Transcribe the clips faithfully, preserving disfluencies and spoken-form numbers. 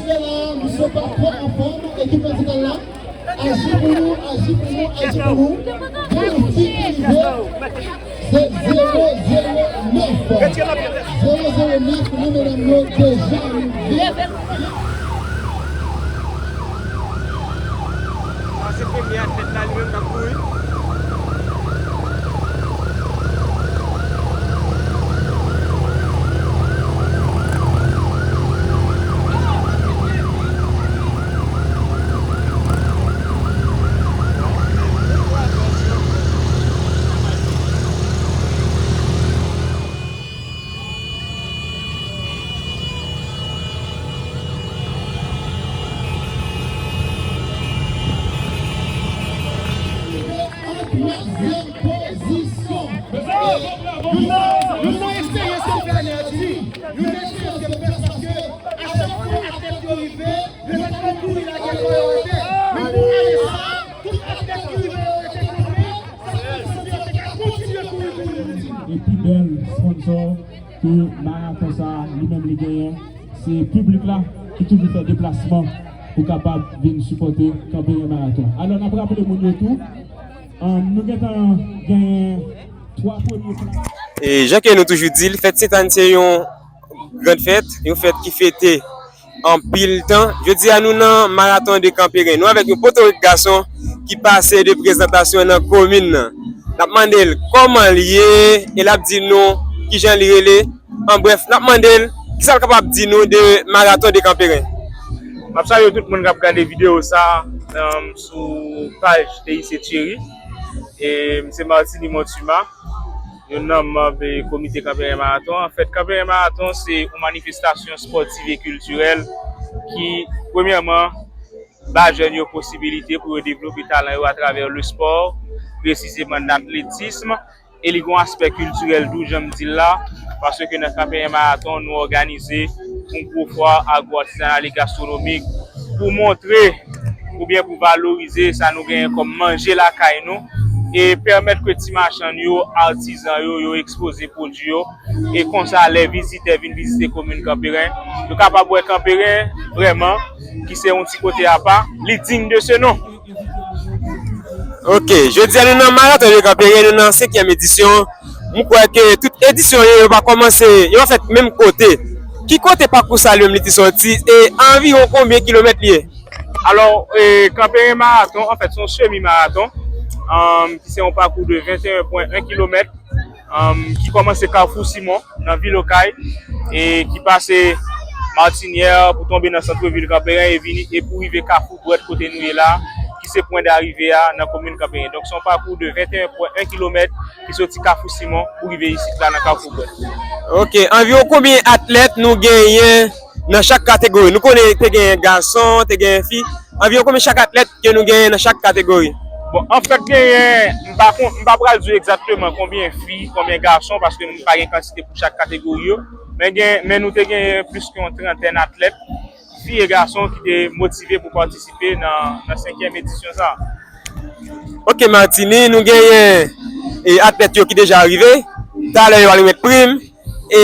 Misye pa twò anfòm, ekip medikal la. Aji pou nou, aji pou nou, aji pou nou. Pou nou fin rive, se zewo zewo nèf. Zewo zewo nèf, nou medam yo deja rive. Sa se premye atlèt la, li menm k ap kouri. An twazyèm pozisyon. Youn nan, youn nan eksperyans ke m fè, Nerdy. Youn nan eksperyans ke m fè, paske a chak fwa atlèt yo rive, yo ta konn kouri lage kò yo atè. Men pou ane sa, tout atlèt ki rive yo rete kanpe, sa fè m santi yo te ka kontinye kouri, kouri, kouri. E pi bèl sponsor ke maraton sa a, li menm li genyen, se piblik la ki toujou fè deplasman pou kapab vin sipòte Kanperen Maraton. Alò, n ap raple moun yo tou, um, nou gentan genyen twa premye plas. E jan ke nou toujou di l, fèt Sentàn se yon gran fèt, yon fèt ki fete anpil tan. Jodi a, nou nan Maraton de Kanperen. Nou avèk yon potorik gason ki pase de prezantasyon nan komin nan. N ap mande l kòman l ye e l ap di nou kijan li rele. An brèf, n ap mande l kisa l kapab di nou de Maraton de Kanperen. M ap salye tout moun k ap gade videyo sa, um, sou paj T I C Thierry. E m se Martiny Montuma, youn nan manm, e, komite Kanperen Maraton. Anfèt, Kanperen Maraton se yon manifestasyon espòtif e kiltirèl ki, premyèman, ba jèn yo posibilite pou yo devlope talan yo atravè lespò, presizeman nan atletism, e li gen yon aspè kiltirèl tou, jan m di l la, paske nan Kanperen Maraton, nou òganize yon gwo fwa agwo-atizanal e gastwonomik pou montre oubyen pou valorize sa nou genyen kòm manje lakay nou e pèmèt ke ti machann yo, atizan yo, yo ekspoze pwodui yo. E konsa, lè vizitè vin vizite komin Kanperen, yo kapab wè Kanperen, vrèman, ki se yon ti kote apa, li diy de se non. Ok, jodi a nou nan Maraton de Kanperen, nou nan senkyèm edisyon. M kwè ke tout edisyon yo, yo pa kòmanse, yo pa fèt menm kote. Ki kote pakou sa li menm li te sòti e anviwon konbyen kilomèt li ye? Alò, e, Kanperen Maraton, anfèt, se yon semi maraton, um, ki se yon pakou de venteyen pwen en kilomèt, um, ki kòmanse Kafou Simon, nan vil Okay, e ki pase Matinyè pou tonbe nan sant vil Kanperen e vini, e pou rive Kafou Bwèt kote nou ye la, ki se pwen darive a nan komin Kanperen. Donk, se yon pakou de venteyen pwen en kilomèt ki soti Kafou Simon pou rive isit la nan Kafou Bwèt. Ok, anviwon konbyen atlèt nou genyen nan chak kategori? Nou konnen te genyen gason, te genyen fi. Anviwon konbyen chak atlèt ke nou genyen nan chak kategori? Bon, anfèt, genyen, m pa kon, m pa pral di w egzakteman konbyen fi, konbyen gason, paske nou pa gen kantite pou chak kategori yo. Men gen, men nou te genyen plis ke yon trantèn atlèt, fi e gason, ki te motive pou patisipe nan, nan senkyèm edisyon sa a. Ok, Martiny, nou genyen, e, atlèt yo ki deja rive. Talè yo al remèt prim. E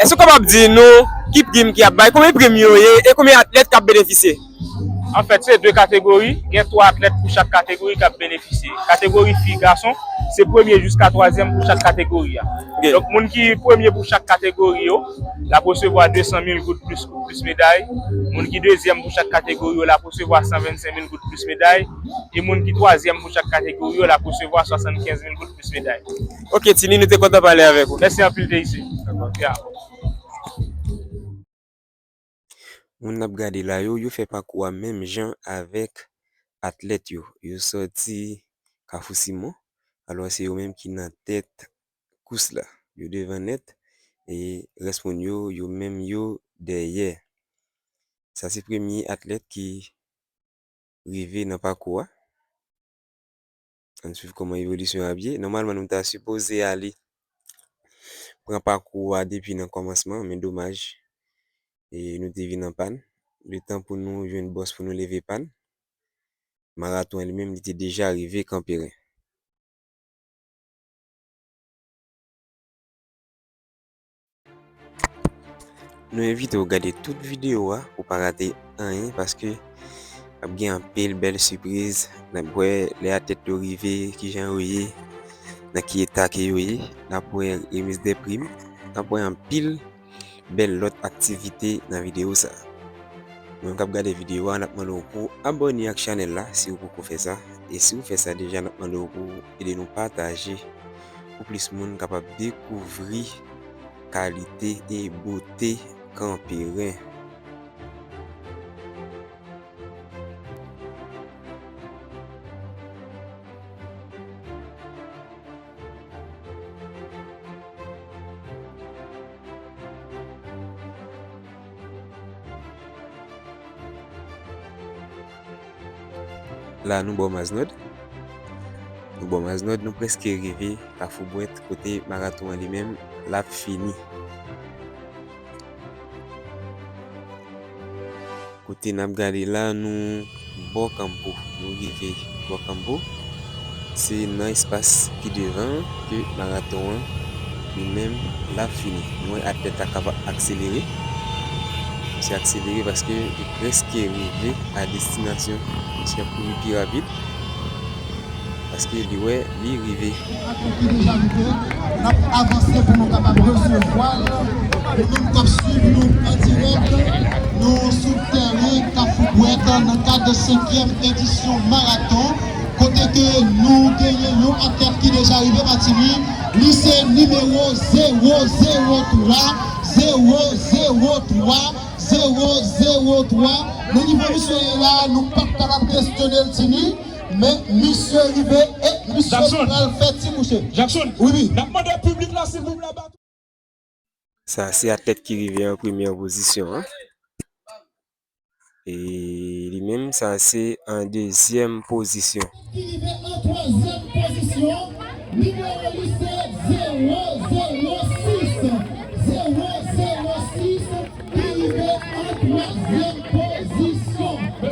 èske w kapab di nou ki prim ki ap bay, konbyen prim yo ye e konbyen atlèt k ap benefisye? Anfèt, se de kategori, gen twa atlèt pou chak kategori k ap benefisye. Kategori fi, gason, se premye jiska twazyèm pou chak kategori a. Ok. Donk, moun ki premye pou chak kategori yo, l ap resevwa de san mil goud plis koup plis meday. Moun ki dezyèm pou chak kategori yo, l ap resevwa san vennsenk mil goud plis meday. E moun ki twazyèm pou chak kategori yo, l ap resevwa swasannkenz mil goud plis meday. Ok, Tini, nou te kontan pale avèk ou. Mèsi anpil, T I C. Ya. Moun n ap gade la yo, yo fè pakou a menm jan avèk atlèt yo. Yo sòti Kafou Simon, alò se yo menm ki nan tèt kous la. Yo devan nèt, e rès moun yo, yo menm yo dèyè. Sa se premye atlèt ki rive nan pakou a. Ann swiv kòman evolisyon ap ye. Nòmalman, nou ta sipoze ale pran pakou a depi nan kòmansman, men domaj, e nou te vin an pàn. Letan pou nou jwenn bòs pou nou leve pàn, maraton an li menm, li te deja rive Kanperen. Nou envite w gade tout videyo a pou w pa rate anyen, paske ap gen anpil bèl sipriz. N ap wè lè atèt yo rive, kijan yo ye, nan ki eta ke yo ye. N ap wè remise de prime. N ap wè anpil bèl lòt aktivite nan videyo sa. Ou menm k ap gade videyo a, n ap mande w pou w abòne ak chanèl la si w poko fè sa. E si w fè sa deja, n ap mande w pou w ede nou pataje pou plis moun kapab dekouvri kalite e bote Kanperen. La, nou bò Maznòd. Nou bò Maznòd, nou prèske rive Kafou Bwèt, kote maraton an li menm, l ap fini. Kote n ap gade la, nou bò Kanpo. Nou rive bò Kanpo. Se nan espas ki devan ke maraton an, li menm, l ap fini. Nou wè atlèt la k ap akselere. Misye akselere paske li prèske rive a destinasyon. Misye ap kouri pi rapid. Paske li wè li rive. Ki deja rive, n ap avanse pou nou kapab resevwa l. Ou menm k ap swiv nou an dirèk, nou sou tèren Kafou Bwèt nan kad senkyèm edisyon maraton, kote ke nou genyen yon atlèt ki deja rive, Martini. Li se nimewo zewo zewo twa, zewo zewo twa, zewo zewo twa. Nan nivo misye ye la, nou p ap kapab kesyone l, Tini. Men misye rive e misye Jackson. Pral fè ti kouche. Jackson, wi, wi. N ap mande piblik la, silvouplè, ba. Sa se atlèt ki rive an premyè pozisyon an. E li menm, sa se an dezyèm pozisyon. Ki rive an twazyèm pozisyon, nimewo li se zewo zewo sis. Zewo zewo sis. Ki rive an twazyèm pozisyon. E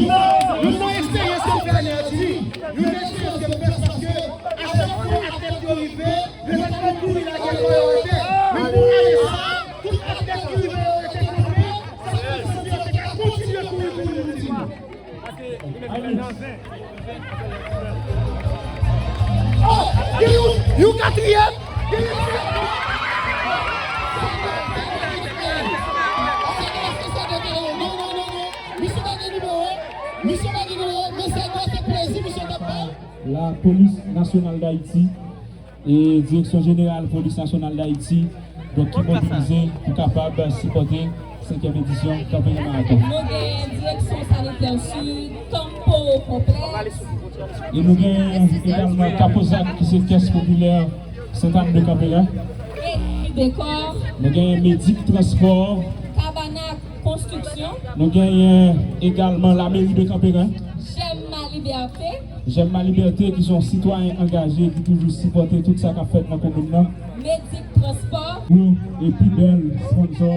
yon, yon eksperyans ke m fè ann Ayiti, yon eksperyans ke m fè paske a chak fwa atlèt yo rive, yo ta konn kouri lage kò yo atè. Men pou ane sa, tout atlèt ki rive yo rete kanpe, sa fè m santi yo te ka kontinye kouri, kouri, kouri, kouri. Oh, gen yon, yon katriyèm. Gen yon... Non, non, non, non. Misye pa gen nimewo. Misye pa gen nimewo. Men se gwo, se plezi misye t ap bay. Lapolis Nasyonal d Ayiti e Direksyon Jeneral Polis Nasyonal d Ayiti, donk, ki mobilize pou kapab sipòte senkyèm edisyon Kanperen Maraton. Nou gen Direksyon Sanitè Sid, Kanpo Konplèks. E nou gen egalman Kapozak, ki se Kès Popilè Sentàn de Kanperen. Eni Dekò. Nou gen Medik Transpò. Kabana Konstriksyon. Nou genyen egalman Lameri de Kanperen. Jèm Ma Libète. Jèm Ma Libète, ki se yon sitwayen angaje ki toujou sipòte tout sa k ap fèt nan komin nan. Medik Transpò. Yo, e pi bèl sponsò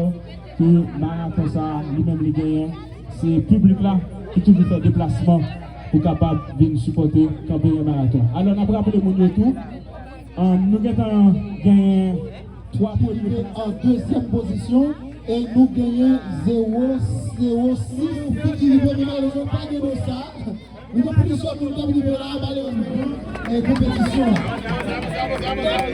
ke maraton sa a, li menm li genyen, se piblik la ki toujou fè deplasman pou kapab vin sipòte Kanperen Maraton. Alò, n ap raple moun yo tou, um, nou gentan genyen twa premye an dezyèm pozisyon, e nou genyen zewo zewo sis. Fi ki rive, men malerezman, pa gen do sa. Nou gen plizyè moun k ap rive la, malerezman, e konpetisyon.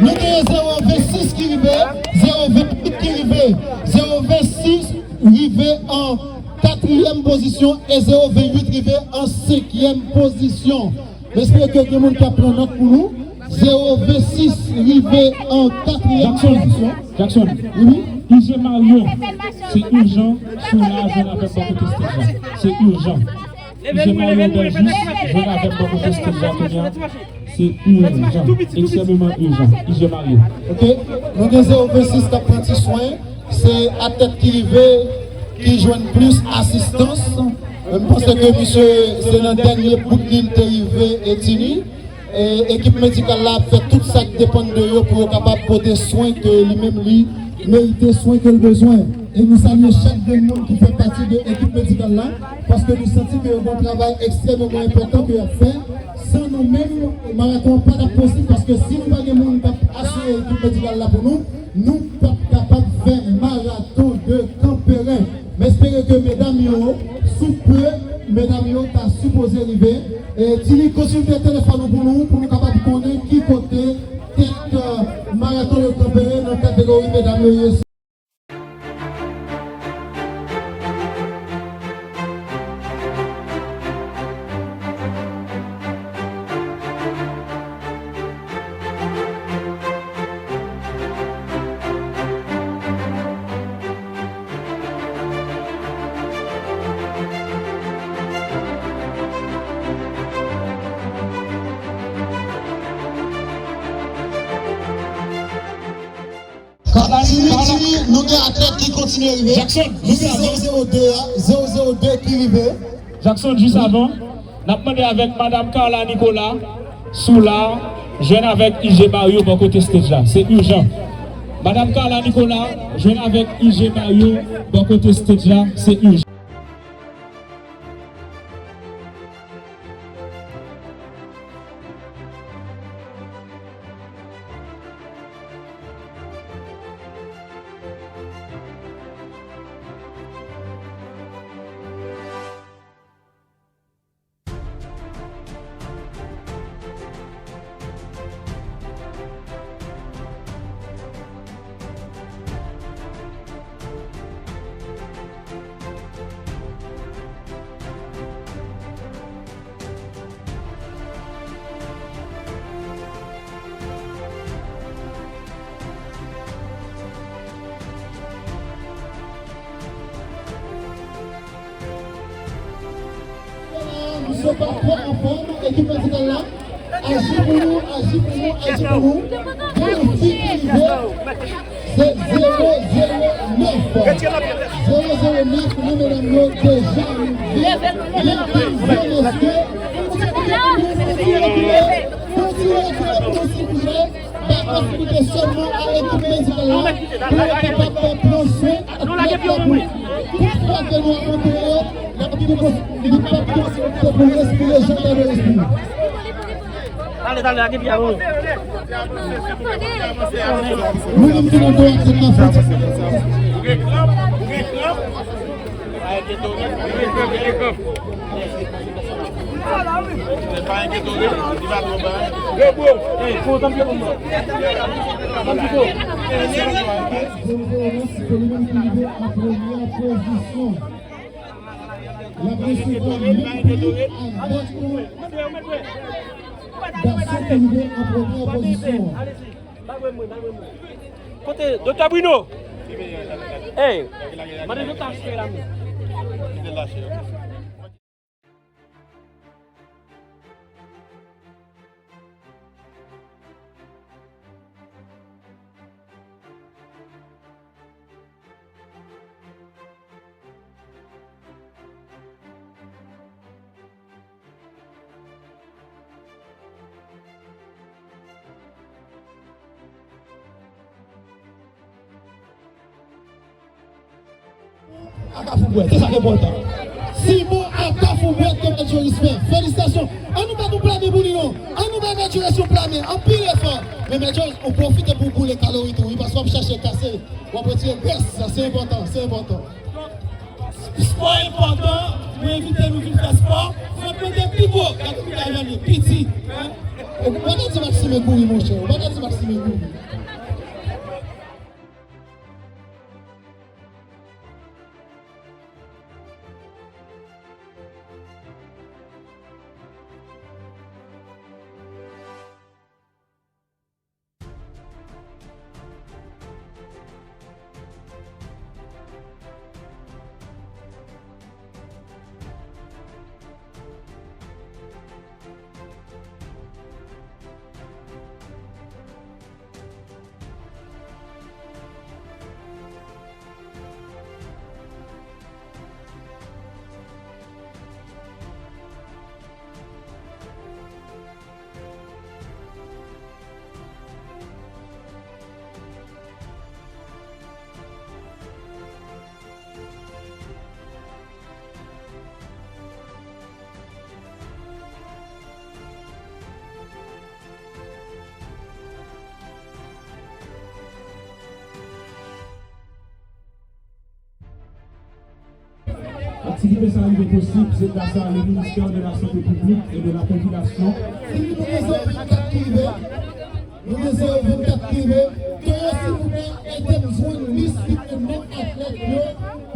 Nou genyen zewo ven sis ki rive, zewo ven uit ki rive, zewo ven sis rive an katriyèm pozisyon e zewo ven uit rive an senkyèm pozisyon. M espere ke gen moun k ap pran nòt pou nou. Zewo ven sis rive an katriyèm pozisyon. Jackson, wi, wi. Ije Mario, se ijan, si w la, jwenn avè m bò kote stèj la. Se ijan. Ije Mario Belgis, jwenn avè m bò kote stèj la kounye a. Se ijan, ekstrèmeman ijan. Ije Mario. Ok, nou gen zewo ven sis k ap pran ti swen. Se atlèt ki rive, ki jwenn plis asistans. M panse ke misye, se nan dènye bout li l te rive, Etini. E ekip medikal la ap fè tout sa k depann de yo pou yo kapab pote swen ke li menm li merite, swen ke l bezwen. E nou salye chak grenn moun ki fè pati de ekip medikal la, paske nou santi ke yo gen yon travay ekstrèmeman enpòtan ke y ap fè. San nou menm, maraton an pa t ap posib, paske si nou pa gen moun k ap asire ekip medikal la pou nou, nou p ap kapab fè maraton. Espere ke medam yo, sou pe, medam yo ta sipoze rive. E, Tini, konsilte telefòn ou pou nou, pou nou kapab konnen ki kote tèt, e, maraton yo kanpe nan kategori medam yo ye. Tini, Tini, nou gen atlèt ki kontinye rive. Jackson, nou gen avan. Zewo zewo de a, zewo zewo de ki rive. Jackson, jis avan, n ap mande avèk Madam Carla Nicolas, si w la, jwenn avèk I G Mario bò kote stage la. Se ijan. Madam Carla Nicolas, jwenn avèk I G Mario bò kote stage la. Se ijan. Misye pa twò anfòm, ekip medikal la. Aji pou nou, aji pou nou, aji pou nou. Gen yon fi ki rive. Se zewo zewo nèf. Zewo zewo nèf, nou medam yo deja rive. Li ap vin zen èske. Fon ti rekile, fon ti rekile pou nou, silvouplè. Bay posiblite sèlman a ekip medikal la pou yo kapab pran swen atlèt la pou tout fwa ke nou ap antere yo, y ap gen pos-, li p ap gen posiblite pou l respire jan l ta dwe respire. Tande, tande, lage pye a, wi. Nou menm ki nan do atlèt la, fò ti. Zewo zewo nèf, se li menm ki rive an premyè pozisyon. L ap resevwa menm pri avèk yon gason ki rive an premyè pozisyon. Kote Doktè Bruno? Ey, mande Doktè H K la menm. A Kafou Bwèt, se sa k enpòtan. Simon a Kafou Bwèt ke Mèt Joris fè. Felisitasyon. An nou bat yon pla men pou li non. An nou bay Mèt Joris yon pla men. Anpil efò. Men Mèt Joris, ou pwofite pou w boule kalori tou, wi, paske w ap chache kase, w ap retire grès. Sa, se enpòtan, se enpòtan. Spò enpòtan, nou envite nou vin fè spò. Fò n mete pi gwo. Gade kote l ale, piti. Hein? Ou pa ka di Maxime kouri, monchè. Ou pa ka di Maxime kouri. Pou sa rive posib, se gras a le ministè de la Sante Piblik e de la Popilasyon. Si nou bezwen vennkat ki rive, nou bezwen vennkat ki rive. Towo, silvouplè, ede m jwenn lis ki gen non atlèt yo,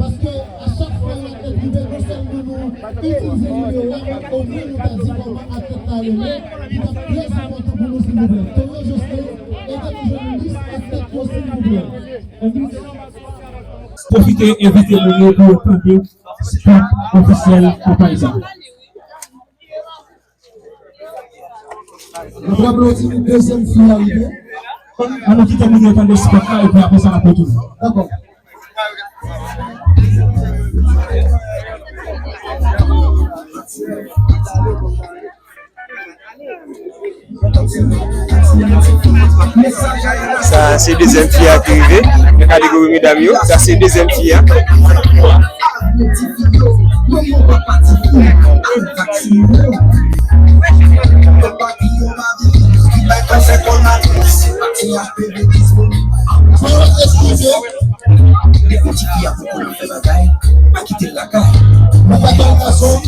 paske a chak fwa yon atlèt rive, non sèlman nou itilize nimewo a, men omwen nou ka di kòman atlèt la rele, ki t ap trè enpòtan pou nou, silvouplè. Towo Jocelyn, ede m jwenn lis atlèt yo, silvouplè. Pwofite envite moun yo pou yo tande spot ofisyèl kanpay sa. N ap aplodi dezyèm fi a rive. An nou kite moun yo tande spot la, epi apre sa, n ap retounen. Dakò. Sa se dezyèm fi a ki rive nan kategori medam yo. Sa se dezyèm fi a. Depi ti fi a poko nan fè bagay, pa kite l lakay. Mwen pa gen gason.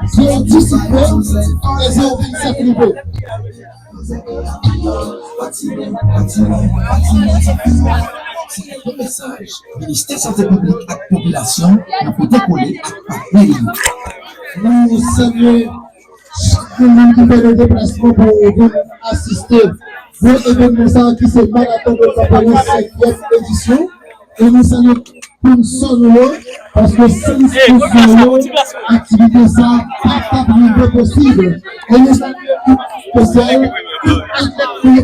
Zewo disip, zewo vennsèt rive. Se yon mesaj Ministè Sante Piblik ak Popilasyon nan pote kole ak patnè yo. Nou salye chak moun ki fè le deplasman pou vin asiste gwo evènman sa a ki se Marathon de Kanperen senkyèm edisyon. E nou salye sponsò nou yo, paske san sponsò yo, aktivite sa a pa t ap rive posib. E nou salye tout espesyal, tout atlèt nou yo,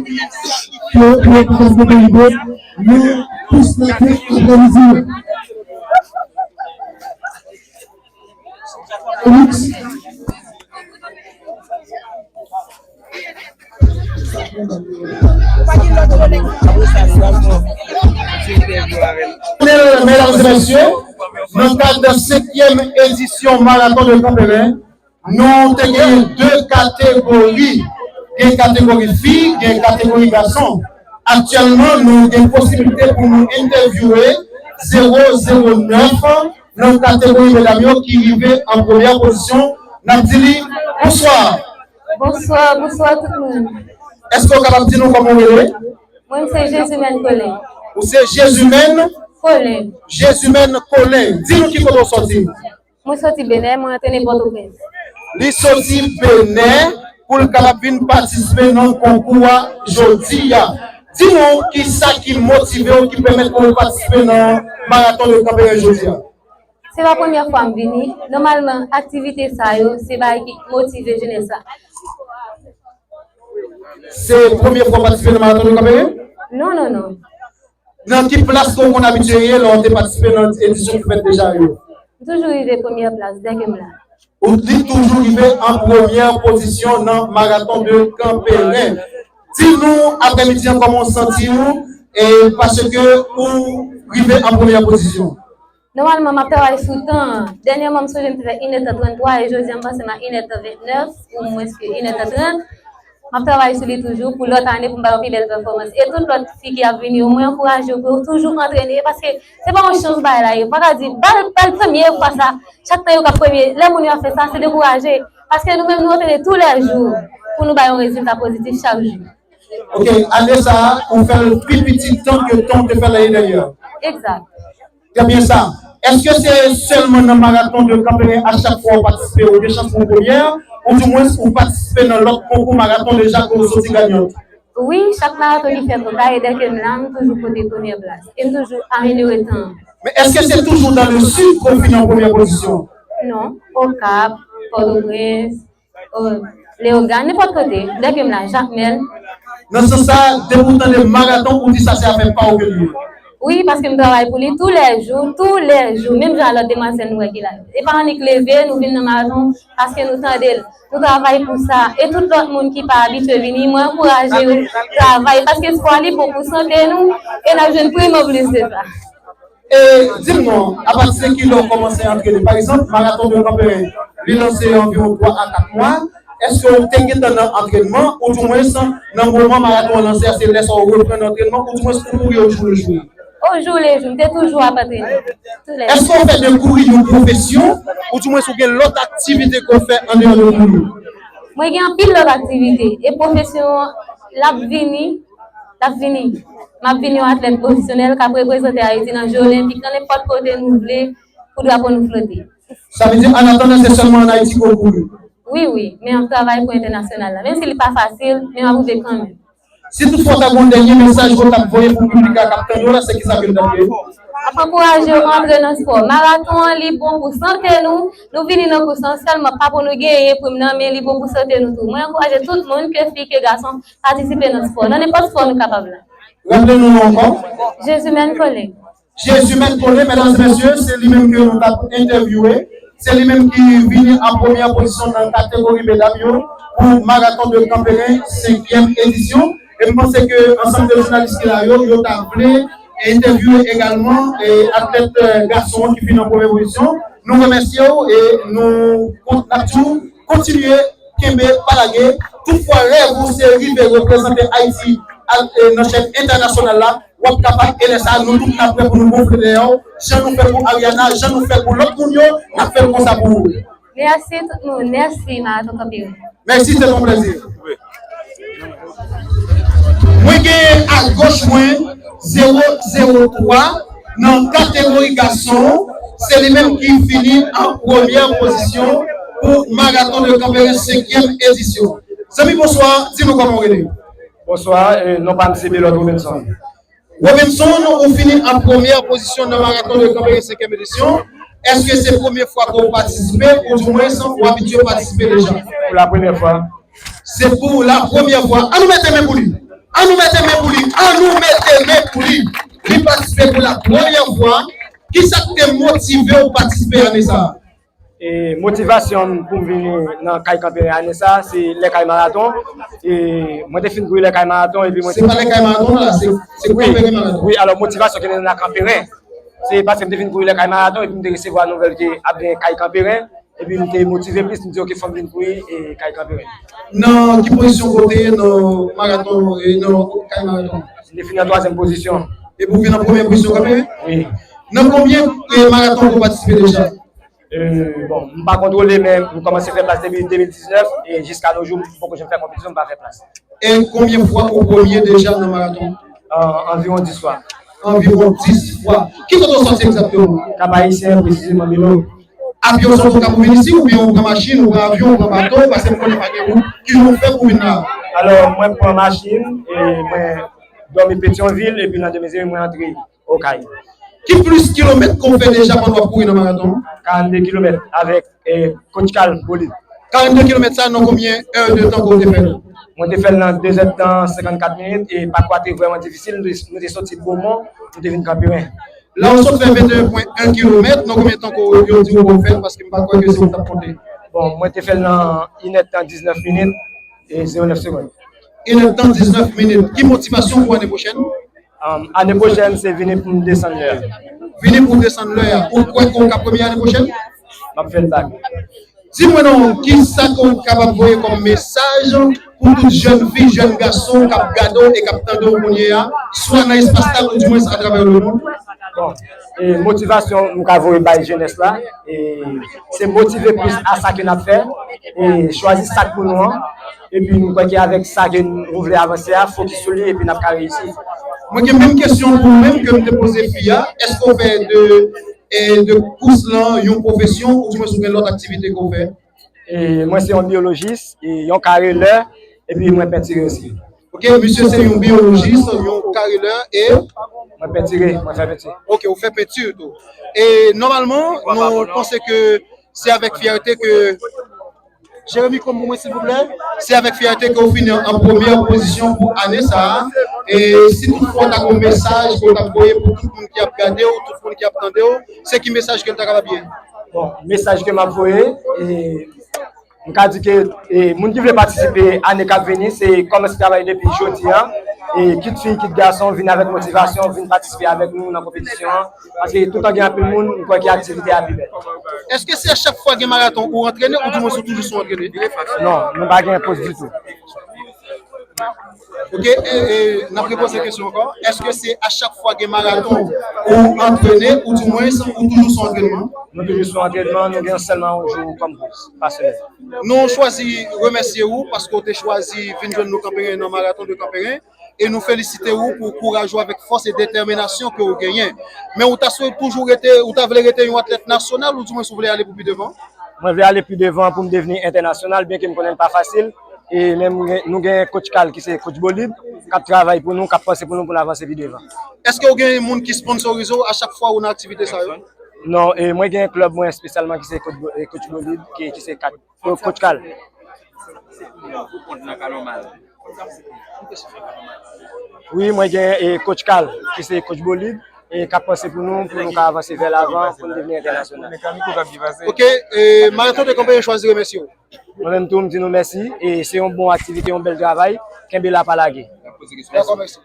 pou yo kapab kontribye nan kous la pou aprèmidi a. Medam e mesye, nan kad senkyèm edisyon Marathon de Kanperen, nou te genyen de kategori. Gen kategori fi, gen kategori gason. Aktyèlman, nou gen posiblite pou nou entèvyouwe zewo zewo nèf nan kategori medam yo ki rive an premyè pozisyon. N ap di li bonswa. Bonswa, bonswa tout moun. Èske w kapab di nou kòman w rele? Mwen, se Jezimèn Kolen. Ou se Jezimèn? Kolen. Jezimèn Kolen. Di nou ki kote w sòti. Mwen soti Benè, mwen antrene Pòtoprens. Li soti Benè pou l kapab vin patisipe nan konkou a jodi a. Di nou ki sa ki motive w, ki pèmèt ke w patisipe nan Marathon de Kanperen jodi a. Se pa premyè fwa m vini. Nòmalman, aktivite sa yo, se bagay ki motive jenès la. Se premyè fwa w patisipe nan Marathon de Kanperen? Non, non, non. Nan ki plas ke w konn abitye ye lè w te patisipe nan edisyon ki fèt deja yo? M toujou rive premyè plas dèke m la. Ou li toujou rive an premyè pozisyon nan Marathon de Kanperen. Di nou, aprèmidi an, kòman w santi w, e paske ou rive an premyè pozisyon? Nòmalman, m ap travay sou tan an. Dènyèman, m sonje m te fè inèdtan tranntwa, e jodi a, m panse m a inèdtan vennèf, ou mwens ke inèdtan trant. M ap travay sou li toujou pou lòt ane, pou m ba yo pi bèl pèfòmans. E tout lòt fi ki ap vini yo, mwen ankouraje yo pou yo toujou antrene, paske se pa yon chans bagay la ye. Ou pa ka di, ba l, ba l premye fwa sa, chak tan yo k ap premye. Lè moun yo ap fè sa, se dekouraje. Paske nou menm, nou antrene toulèjou pou nou bay yon rezilta pozitif chak jou. Ok, ane sa a, ou fè l pi piti tan ke tan ou te fè l ane dènyè a. Egzak. Trè byen sa. Èske se sèlman nan Marathon de Kanperen a chak fwa ou patisipe, ou gen chans pou w premyè, oudimwens ou patisipe nan lòt konkou maraton deja ke ou soti ganyant? Wi, chak maraton ki fèt Oka, e dèke m la, m toujou pote premyè plas. E m toujou amelyore tan an. Men èske se toujou dans le sud ke w fini an premyè pozisyon? Non, Okap, Pòtoprens, Leyogàn, nenpòt kote, dèke m la, Jakmèl. Nan sans sa, depi w tande maraton, ou di sa se afè pa w ke l ye? Wi, paske m travay pou li toulèjou, toulèjou, menm jan a lòt demwazèl nou wè ki la yo. E pa annik leve, nou vin nan maraton, paske nou tande l. Nou travay pou sa. E tout lòt moun ki pa abitye vini, mwen ankouraje yo travay, paske espwa li bon pou sante nou, e n ap jwenn prim an plis de sa. E di m non, apati de kilè w kòmanse antrene? Pa egzanp, Maraton de Kanperen, li lanse anviwon twa a kat mwa. Èske w te gentan nan antrènman, oudimwens nan moman maraton an lanse a, se lè sa w reprann antrènman, oudimwens ou kouri o jou le jou? O jou le jou, m te toujou ap antrene. Tou lè jou. Èske w fè de kouri yon pwofesyon, oudimwens ou gen lòt aktivite ke w fè andeyò de kouri? Mwen gen anpil lòt aktivite, e pwofesyon an, l ap vini, l ap vini. M ap vin yon atlèt pwofesyonèl k ap reprezante Ayiti nan Je Olenpik, nan nenpòt kote nou vle, pou drapo nou flote. Sa vle di, an atandan, se sèlman ann Ayiti ke w kouri? Wi, wi, men m ap travay pou entènasyonal la. Menm si li pa fasil, men m ap rive kanmenm. Si toutfwa w ta gen yon dènye mesaj ke w t ap voye pou piblik la k ap tande w la, se kisa ke l t ap ye? M ap ankouraje yo antre nan spò. Maraton an, li bon pou sante nou. Nou vini nan kous lan sèlman pa pou nou genyen prim nan, men li bon pou sante nou tou. Mwen ankouraje tout moun, ke fi, ke gason, patisipe nan spò. Nan nenpòt spò nou kapab la. Raple nou non ankò. Jesumène Collet. Jesumène Collet, medam e mesye, se li menm ke nou t ap entèvyouwe. Se li menm ki vini an premyè pozisyon nan kategori medam yo pou Marathon de Kanperen senkyèm edisyon. E m panse ke ansanm de jounalis ki la yo, yo ta vle entèvyouwe egalman, e, atlèt, e, gason an ki vini an premyè pozisyon. Nou remèsye w e nou kont-, n ap di w kontinye kenbe, pa lage. Toutfwa rèv ou se rive reprezante Ayiti al-, e, nan chèn entènasyonal la, w ap kapab, e lè sa a, nou tout n ap prè pou nou gonfle dèyè w, jan nou fè pou Ariana, jan nou fè pou lòt moun yo, n ap fè l konsa pou ou. Mèsi tout moun, mèsi Maraton Kanperen. Mèsi, se yon plezi. Mwen genyen agoch mwen zewo zewo twa nan kategori gason, se li menm ki fini an premyè pozisyon pou Maraton de Kanperen senkyèm edisyon. Zanmi, bonswa, di nou kòman w rele? Bonswa, e, non pa m se Belot Robinson. Robinson, ou fini an premyè pozisyon nan Maraton de Kanperen senkyèm edisyon. Èske se premye fwa ke w patisipe, oudimwens ou abitye patisipe deja? Pou la premyè fwa. Se pou la premyè fwa. An nou mete men pou li. An nou mete men pou li. An nou mete men pou li. Li patisipe pou la premyè fwa. Kisa k te motive w patisipe ane sa a? E motivasyon m pou m vini nan Kay Kanperen ane sa, se Lèkay Maraton. E mwen te fin kouri Lèkay Maraton, epi mwen Se pa Lèkay Maraton la, se, se Wi, Kanperen Maraton. Wi, alò motivasyon ki nan Kanperen, se paske m te fin kouri Lèkay Maraton, epi m te resevwa nouvèl ke ap gen Kay Kanperen, epi m te motive plis, m di, "Ok, fò m vin kouri, e, Kay Kanperen." Nan ki pozisyon ke w te ye nan maraton, e, nan Kay Maraton? M te fini an twazyèm pozisyon. Epi w vin an premyè pozisyon kanmenm? Wi. Nan konbyen, e, maraton ke w patisipe deja? E, bon, m pa kontwole, men m kòmanse fè plas depi de mil diznèf, e jiska no jou, m poko janm fè konpetisyon, m pa fè plas. E konbyen fwa ou premye deja nan maraton? An, anviwon dis fwa. Anviwon dis fwa. Ki kote w sòti egzakteman? Kap Ayisyen, presizeman Milo. Avyon sòti w ka pou vin isi, oubyen ou pran machin, ou pran avyon, ou pran bato, paske m konnen pa gen wout, ki jan w fè pou vin la? Alò, mwen pran machin, e mwen dòmi Petyonvil, epi landemen mwen antre Okay. Ki plis kilomèt ke w fè deja pandan w ap kouri nan maraton? Karannde kilomèt avèk, e, Coach Carl Bolide. Karannde kilomèt sa, nan konbyen è de tan ke w te fè l? Mwen te fè l nan de zè tan senkannkat minit, e pakwa te vrèman difisil. Nou te, nou te soti Bomon, nou te vin Kanperen. La ou sot fè venteyen pwen en kilomèt, nan konbyen tan ke yo di w pou w fè l, paske m pa kwè ke se ou k t ap konte? Bon, mwen te fè l nan inè tan diznèf minit e zewo nèf segonn. Inè tan diznèf minit. Ki motivasyon pou ane pwochèn? Um, ane pwochèn, se vini pou m desann lè a. Vini pou w desann lè a. Ou kwè ke w ka premye ane pwochèn? M ap fè l bak. Di mwen non, kisa ke w kapab voye kòm mesaj pou tout jèn fi, jèn gason k ap gade w e k ap tande w kounye a, swa nan espas la, oudimwens atravè lemonn? Bon, e motivasyon m ka voye bay jenès la, e se motive plis a sa ke n ap fè, e chwazi sa k pou nou an, epi m kwè ke avèk sa ke nou vle avanse a, fokis sou li, epi n ap ka reyisi. Mwen gen menm kesyon pou ou menm ke m te poze fi a, èske w fè de, e, de kous lan yon pwofesyon, oudimwens ou gen lòt aktivite ke w fè? E mwen se yon byolojis, e yon karelè, epi mwen pentire osi. Ok, misye se yon byolojis, yon karelè, e? Mwen pentire, mwen fè penti. Ok, ou fè penti tou. E nòmalman, nou panse ke se avèk fyète ke Jeremy, konm pou mwen, silvouplè. Se avèk fyète ke w fini an premyè pozisyon pou ane sa a. E si toutfwa w ta gen yon mesaj ke w t ap voye pou tout moun ki ap gade w, tout moun ki ap tande w, se ki mesaj ke l ta kapab ye? Bon, mesaj ke m ap voye, e, m ka di ke, e, moun ki vle patisipe ane k ap vini, se kòmanse travay depi jodi a. E kit fi, kit gason, vin avèk motivasyon, vin patisipe avèk nou nan konpetisyon an. Paske toutan gen anpil moun, m kwè ke aktivite a pi bèl. Èske se a chak fwa gen maraton ou antrene oudimwens ou toujou sou antrene? Non, nou pa gen poz ditou. Ok, e, e, n ap repoze kesyon ankò. Èske se a chak fwa gen maraton ou antrene oudimwens ou toujou sou antrènman? Nou toujou sou antrènman, nou gen sèlman yon jou kòm poz, pa semèn. Nou chwazi remèsye ou paske w te chwazi vin jwenn nou Kanperen nan maraton de Kanperen. E nou felisite ou pou kouraj ou avèk fòs e detèminasyon ke ou genyen. Men ou ta swete toujou rete, ou ta vle rete yon atlèt nasyonal oudimwens ou vle ale pou pi devan? Mwen vle ale pi devan pou m devni entènasyonal, byenke m konnen l pa fasil. E men nou gen, nou gen coach Carl ki se coach bolid, k ap travay pou nou, k ap panse pou nou, pou n avanse pi devan. Èske ou gen moun ki sponsorize w a chak fwa ou nan aktivite sa yo? Non, e mwen gen klèb mwen espesyalman ki se coach, bo- e coach bolid, ki, ki se kat- Coach Carl. Wi, mwen gen e, coach Carl, ki se coach bolid, e k ap panse pou nou, pou nou ka avanse vè lavan, pou nou devni entènasyonal. Ok, e, maraton de Kanperen chwazi remèsye w. Mwen menm tou, m di nou mèsi, e se yon bon aktivite, yon bèl travay. Kenbe la, pa lage. Dakò, mèsi.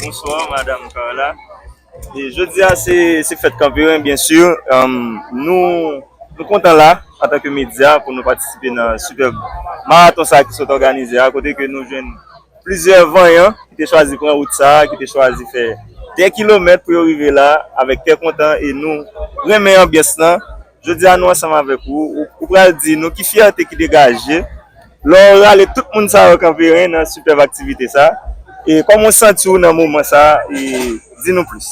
Bonswa, madanm Carla. E jodi a, se, se fèt Kanperen, byen si. Em, nou, nou kontan la, antanke medya, pou nou patisipe nan sipèb maraton sa ki sot òganize a, kote ke nou jwenn plizyè vanyan Ki te chwazi pran wout sa a, ki te chwazi fè dè kilomèt pou yo rive la, avèk kè kontan, e nou renmen anbyans lan. Jodi a, nou ansanm avèk ou. Ou, ou pral di nou ki fyète ki degaje lè w rale tout moun sa yo Kanperen nan sipèb aktivite sa. E kòman w santi w nan moman sa a? E di nou plis.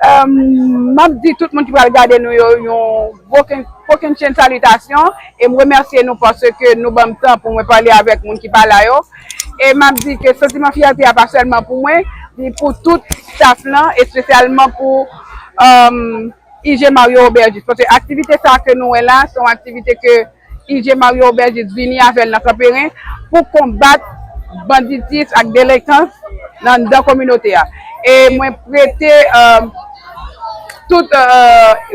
M ap di tout moun ki pral gade nou yo yon kokennchenn salitasyon, e m remèsye nou paske nou ban m tan pou mwen pale avèk moun ki pa la yo. E m ap di ke santiman fyète a pa sèlman pou mwen, li pou tout staff lan, espesyalman pou I G Mario Aubergiste. Paske aktivite sa ke nou wè la, se yon aktivite ke I G Mario Aubergiste vini avè l nan Kanperen pou konbat banditis ak delenkans nan anndan kominote a. E mwen prete tout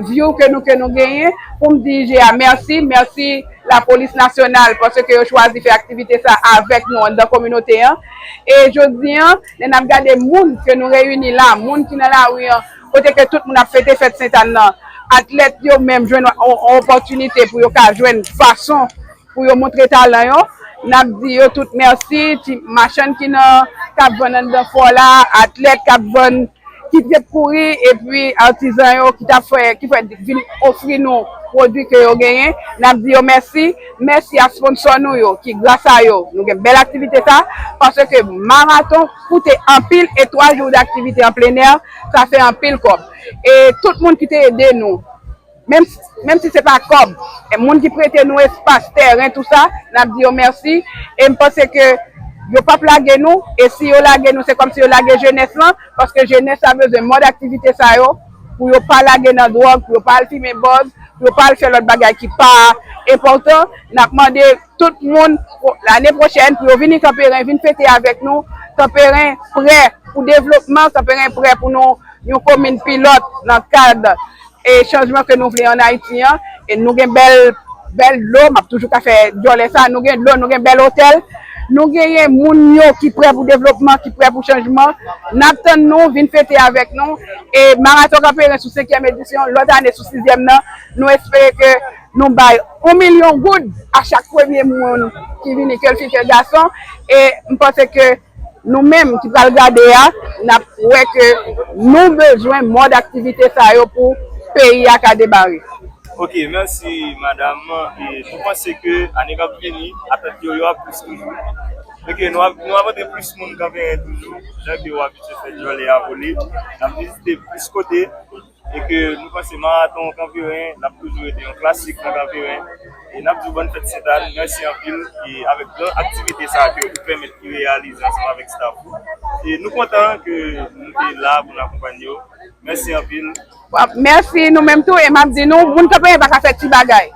view ke nou ke nou genyen pou m di I G a mèsi, mèsi Lapolis Nasyonal paske yo chwazi fè aktivite sa avèk nou anndan kominote an. E jodi an, lè n ap gade moun ke nou reyini la, moun ki nan lari an, kote ke tout moun ap fete fèt Sentàn nan, atlèt yo menm jwenn yon opòtinite pou yo ka jwenn fason pou yo montre talan yo. N ap di yo tout mèsi, ti machann ki nan k ap vann anndan fò la, atlèt k ap vann ki t ap kouri, epi atizan yo ki t ap fè, ki fè vin ofri nou pwodui ke yo genyen. N ap di yo mèsi. Mèsi a sponsò nou yo ki gras a yo nou gen bèl aktivite sa, paske maraton koute anpil e twa jou daktivite an plenè, sa fè anpil kòb. E tout moun ki te ede nou, menm si se pa kòb, e moun ki prete nou espas, tèren, tou sa, n ap di yo mèsi. E m panse ke yo p ap lage nou, e si yo lage nou, se kòmsi yo lage jenès lan, paske jenès la bezwen mòd aktivite sa yo pou yo pa lage nan dwòg, pou yo pa al fimen bòz, pou yo pa al fè lòt bagay ki pa enpòtan. N ap mande tout moun lane pwochèn pou yo vini Kanperen, vin fete avèk nou. Kanperen prè pou devlopman, Kanperen prè pou nou yon komin pilòt nan kad e chanjman ke nou vle ann Ayiti an. E nou gen bèl bèl dlo, m ap toujou ka fè djòlè sa, nou gen dlo, nou gen bèl otèl, nou genyen moun yo ki prè pou devlopman, ki prè pou chanjman. N ap tann nou, vin fete avèk nou. E maraton Kanperen sou senkyèm edisyon, lòt ane sou sizyèm nan, nou espere ke nou bay yon milyon goud a chak premye moun ki vini, ke l fi, ke l gason. E m panse ke nou menm ki pral gade a, n ap wè ke nou bezwen mòd aktivite sa yo pou peyi a ka demare. Ok, mèsi madanm. E nou panse ke ane k ap vini, atant yo yo ap plis toujou. Ok, nou ap, nou ap antre plis moun Kanperen toujou, jan ke w abitye fè djòlè a vole. N ap vizite plis kote. E ke nou panse maraton Kanperen, l ap toujou rete yon klasik nan Kanperen. E n ap di w bòn fèt Sentàn, mèsi anpil, e avèk gran aktivite sa a ke ou pèmèt ki reyalize ansanm avèk staff ou. E nou kontan ke nou te la pou n akonpanye w. Mèsi anpil. Mèsi nou menm tou, e m ap di nou, moun Kanperen pa ka fè ti bagay.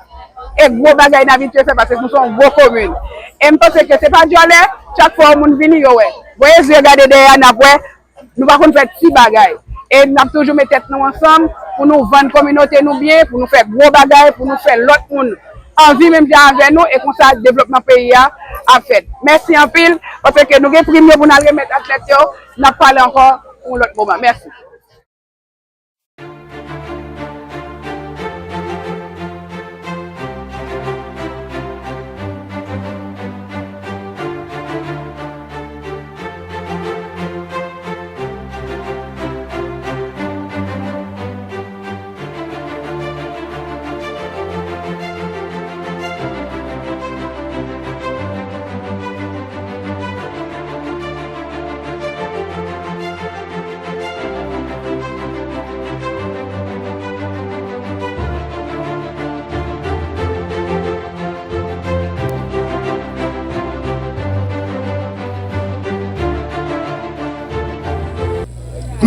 E gwo bagay n abitye fè paske nou se yon gwo komin. E m panse ke se pa djòlè, chak fwa yon moun vini, yo wè. Voye zye gade dèyè a, n ap wè. Nou pa konn fè ti bagay. E n ap toujou met tèt nou ansanm pou nou vann kominote nou byen, pou nou fè gwo bagay, pou nou fè lòt moun anvi menm jan avè nou, e konsa devlopman peyi a ap fèt. Mèsi anpil, paske nou gen prim yo pou n al remèt atlèt yo, n ap pale ankò pou yon lòt moman. Mèsi.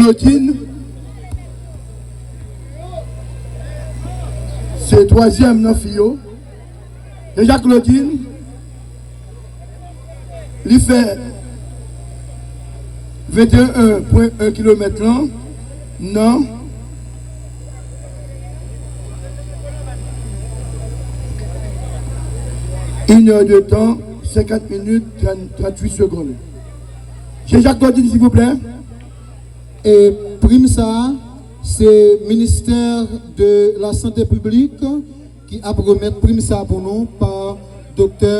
Claudine, se twazyèm nan fi yo. Deja Claudine, li fè venteyen pwen en kilomèt lan nan inè de tan, senkant minit, tranntuit segonn. Jean-Jacques Claudine, silvouplè. E prim sa a, se Ministè de la Sante Piblik ki ap remèt prim sa a pou nou pa Doktè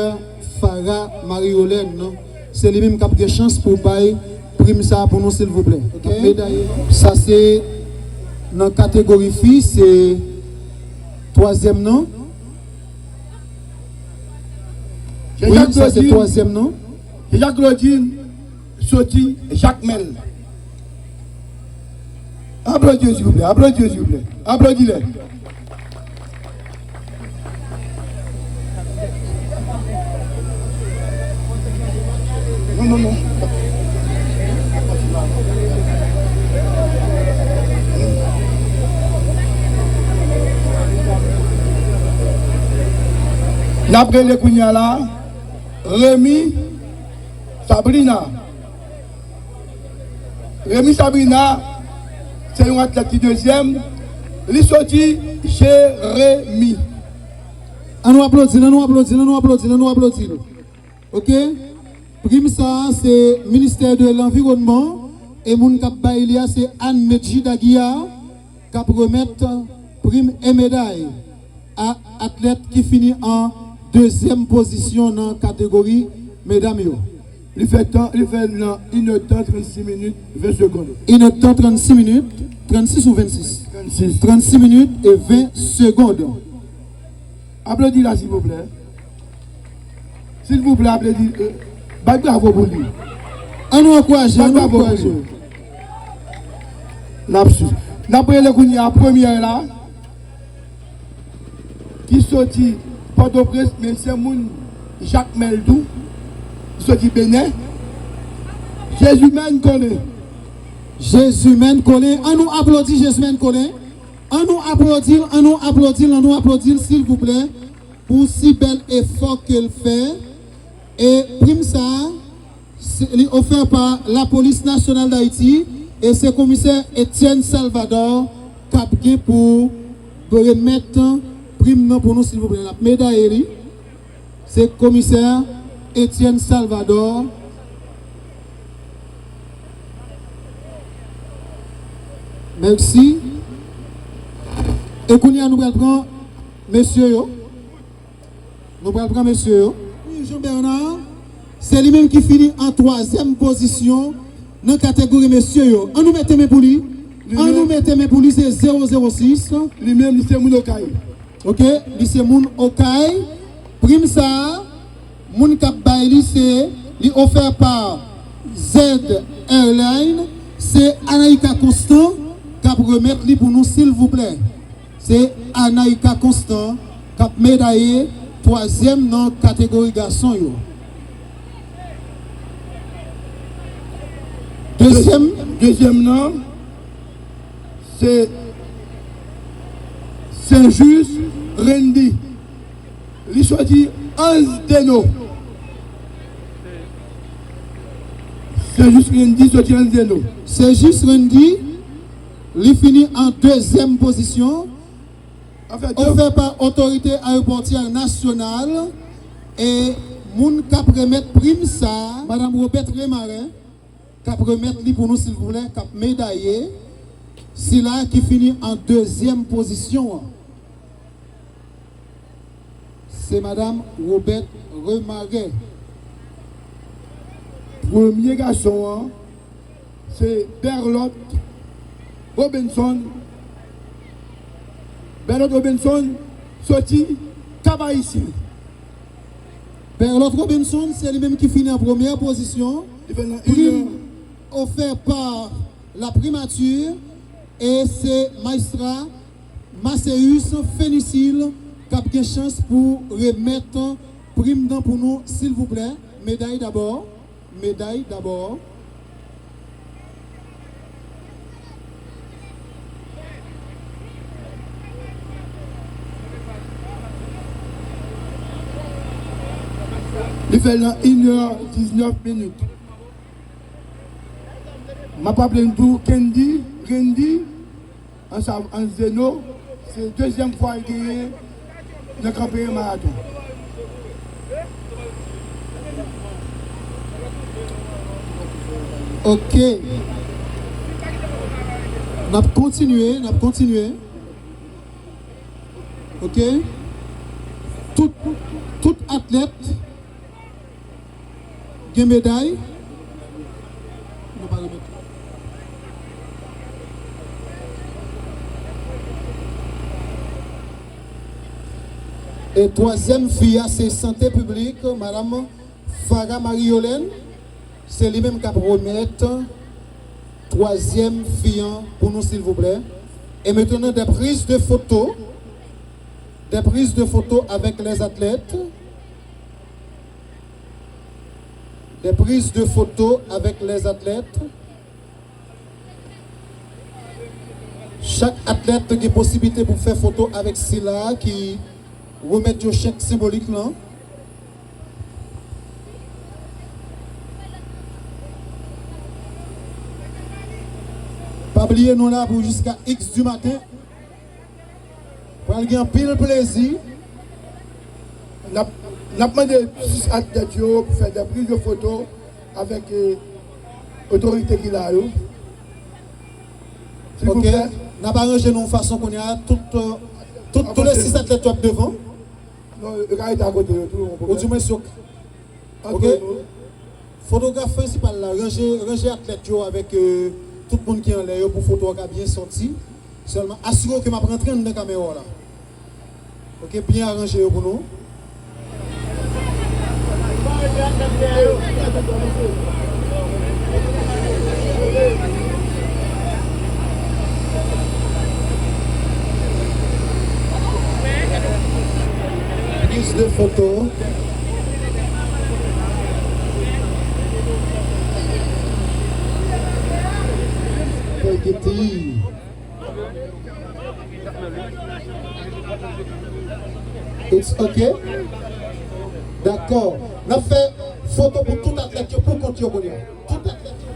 Farah Marie Yolène. Se li menm k ap gen chans pou bay prim sa a pou nou, silvouplè. Ok. Medam, sa se nan kategori fi, se twazyèm nan. Wi, sa se twazyèm nan. Jean Jacques Claudine soti Jakmèl. Aplodi yo, silvouplè. Aplodi yo, silvouplè. Aplodi lè. Non, non, non. N ap rele kounye a la Remy Sabrina. Remy Sabrina, se yon atlèt ki dezyèm. Li soti Jeremi. An nou aplodi l, an nou aplodi l, an nou aplodi l, an nou aplodi l. Ok? Prim sa a, se Ministè de Lanviwònman, e moun k ap bay li a, se Anne Medjy Daguiar, k ap remèt prim e meday a atlèt ki fini an dezyèm pozisyon nan kategori medam yo. Li fè tan, li fè nan inèdtan trannsis minit, ven segonn. Inèdtan trannsis minit, trannsis ou vennsis? Trannsis. Trannsis minit e ven segonn. Aplodi la, silvouplè. Silvouplè, aplodi, euh, bay bravo pou li. An nou ankouraje, an nou ankouraje. Lapsus. N ap rele kounye a premyè la, ki soti Pòtoprens, men se moun Jakmèl tou, ki soti Benen. Jezimèn Kolen. Jezimèn Kolen. An nou aplodi Jezimèn Kolen. An nou aplodi l, an nou aplodi l, an nou aplodi l, silvouplè, pou si bèl efò ke l fè. E prim sa a, se, li ofè pa Lapolis Nasyonal d Ayiti, e se komisè Etienne Salvador k ap gen pou remèt prim nan pou nou, silvouplè. L ap medaye li. Se komisè Etienne Salvador. Mèsi. E kounye a, nou pral pran mesye yo. Nou pral pran mesye yo. Wi, Jean Bernard, se li menm ki fini an twazyèm pozisyon nan kategori mesye yo. An nou mete men pou li. An nou mete men pou li, se zewo zewo sis. Li menm, li se moun Okay. Ok, li se moun Okay. Prim sa a, moun k ap bay li se, li ofè pa Z Airline, se Anaïka Constant k ap remèt li pou nou, silvouplè. Se Anaïka Constant k ap medaye twazyèm nan kategori gason yo. Dezyèm, dezyèm nan, se Saint-Just Randy. Li soti Anzdeno. Saint-Just Randy soti Anzdeno. Saint-Just Randy, li fini an dezyèm pozisyon. Ofè pa Otorite Ayewopòtyè Nasyonal. E moun k ap remèt prim sa a, Madanm Robert Remaren, k ap remèt li pou nou, silvouplè, k ap medaye sila ki fini an dezyèm pozisyon an. Se Madanm Robert Remaren. Premye gason an, se Berlot Robinson. Berlot Robinson soti Kap Ayisyen. Berlot Robinson, se li menm ki fini an premyè pozisyon. Prim ofè pa la primati, e se Majistra Macéus Fénicile k ap gen chans pou remèt prim nan pou nou, silvouplè. Meday dabò. Meday dabò. Li fè l nan inè diznèf minit. M ap raple n tou, Kendy, Kendy, Ansav Anzdeno, se dezyèm fwa l genyen nan kanpe yon maraton. Ok. N ap kontinye, n ap kontinye. Ok. Tout, tout atlèt Gen meday? Nou pa remèt. E twazyèm fi a, se sante piblik, madanm Farah Marie Yolène. Se li menm k ap remèt twazyèm fi an pou nou, silvouplè. Et maintenant, des prises de photos. Des prises de photos avec les athlètes. Des prises de photos avec les athlètes. Chak atlèt gen posiblite pou fè foto avèk sila ki remèt yo chèk senbolik lan. Pa bliye, nou la pou jiska X di maten. Pral gen anpil plezi. N ap, n ap mande sis atlèt yo pou fè de priz de foto avèk, eh, otorite ki la yo. Silvouplè. Ok. N ap aranje nou yon fason kounye a. Tout, eh, tout, tout le sis atlèt yo ap devan. Non, yo ka rete akote yo tou, yon pwoblèm. Ou di mwen si yo... Ok. Fotograf prensipal la, ranje, ranje atlèt yo avèk, eh, tout moun ki anlè yo pou foto a ka byen sòti. Sèlman asire w ke m ap rantre anndan kamera w la. Ok, byen aranje yo pou nou. Prise de foto. Spaghetti. It's ok? Dakò. N ap fè foto pou tout atlèt yo pou kont yo kounye a. Tout atlèt yo.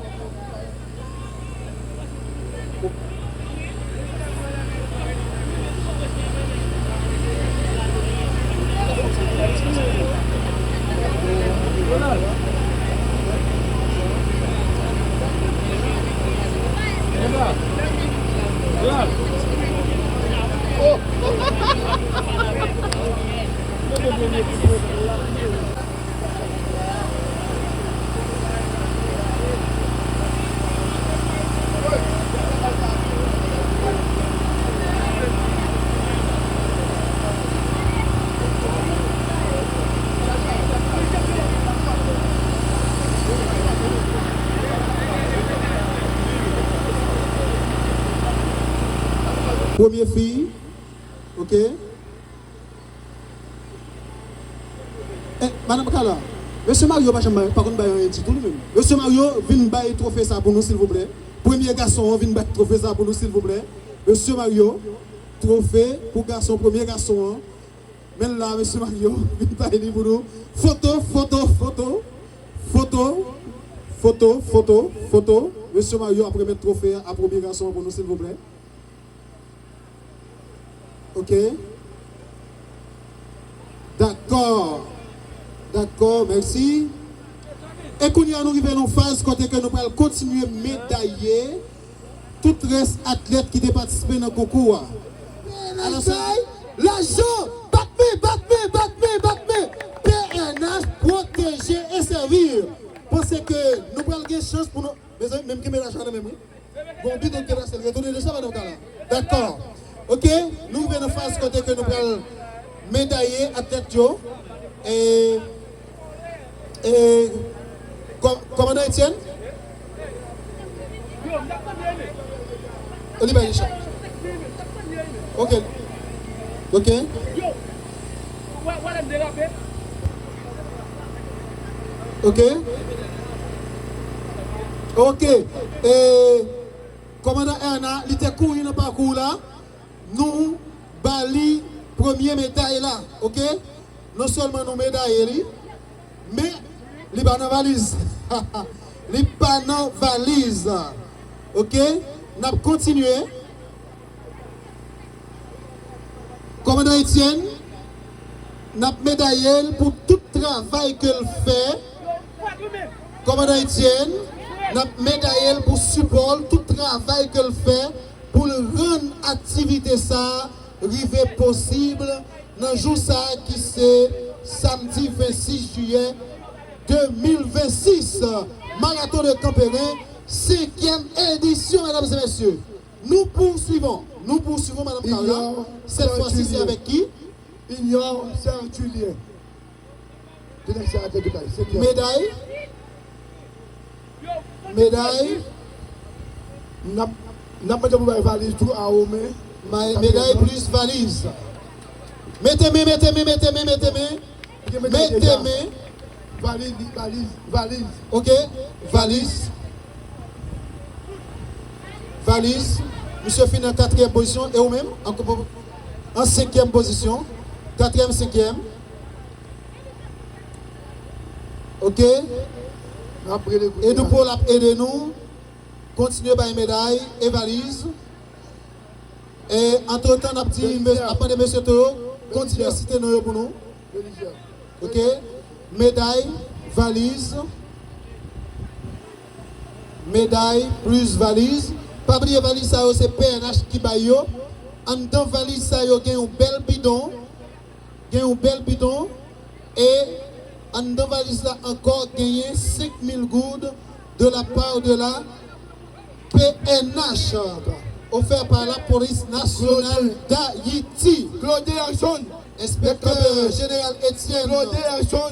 Premye fi, ok. Eh, Madanm Carla, Mesye Mario pa janm bay, pa konn bay anyen ditou li menm. Mesye Mario, vin bay twofe sa pou nou, silvouplè. Premye gason an, vin bay twofe sa pou nou, silvouplè. Mesye Mario, twofe pou gason, premye gason an. Men l la, Mesye Mario, vin bay li pou nou. Foto, foto, foto. Foto, foto, foto, foto. Mesye Mario ap remèt twofe a, a premye gason an pou nou, silvouplè. Ok. Dakò. Dakò, mèsi. E kounye a, nou rive nan faz kote ke nou pral kontinye medaye tout rès atlèt ki te patisipe nan konkou a. Alò, se... Lajan, bat men, bat men, bat men, bat men. P N H, pwoteje e sèvi. Panse ke nou pral gen chans pou nou, mezanmi, menm kenbe lajan nan men mwen. Bon, bidon te lase l retounen de sa, madanm Carla. Dakò. Ok, nou rive nan faz kote ke nou pral medaye atlèt yo. E, e, kò-, kòmandan Etienne? Li bay li chan. Ok. Ok. Ok. Ok. E, Kòmandan Erna, li te kouri nan pakou la. Nou ba li premye meday la, ok? Non sèlman nou medaye li, men li pa nan valiz. Li pa nan valiz. Ok? N ap kontinye. Kòmandan Etienne, n ap medaye l pou tout travay ke l fè. Kòmandan Etienne, n ap medaye l pou sipò l, tout travay ke l fè pou l rann aktivite sa a rive posib nan jou sa a ki se samdi vennsis jiyè deux mille vingt-six, Marathon de Camp Perrin, cinquième édition, mesdames et messieurs. Nous poursuivons, nous poursuivons, Madame Carla. Cette fois-ci, c'est avec qui? Ignore Serge Julien. Médaille. Médaille. N ap, n ap mande pou bay valiz tou a Romain. Médaille plus valise. Mete men, mete men, mete men, mete men. Mete men. Valiz, valiz, valiz. Ok, valiz. Valiz. Misye fini an katriyèm pozisyon. E ou menm? An, an senkyèm pozisyon. Katriyèm, senkyèm. Ok. N ap rele kounye a. Edoupo l ap ede nou. Kontinye bay meday e valiz. E antretan, n ap di, ap mande mesye Toyo kontinye site non yo pou nou. Ok? Meday, valiz. Meday, plis valiz. Pa bliye valiz sa yo, se P N H ki bay yo. Anndan valiz sa yo, gen yon bèl bidon. Gen yon bèl bidon. E anndan valiz la ankò, genyen senk mil goud de la part de la P N H, offert par la Police Nationale d'Haïti. Claude Jackson. Inspecteur Général Etienne. Claude Jackson.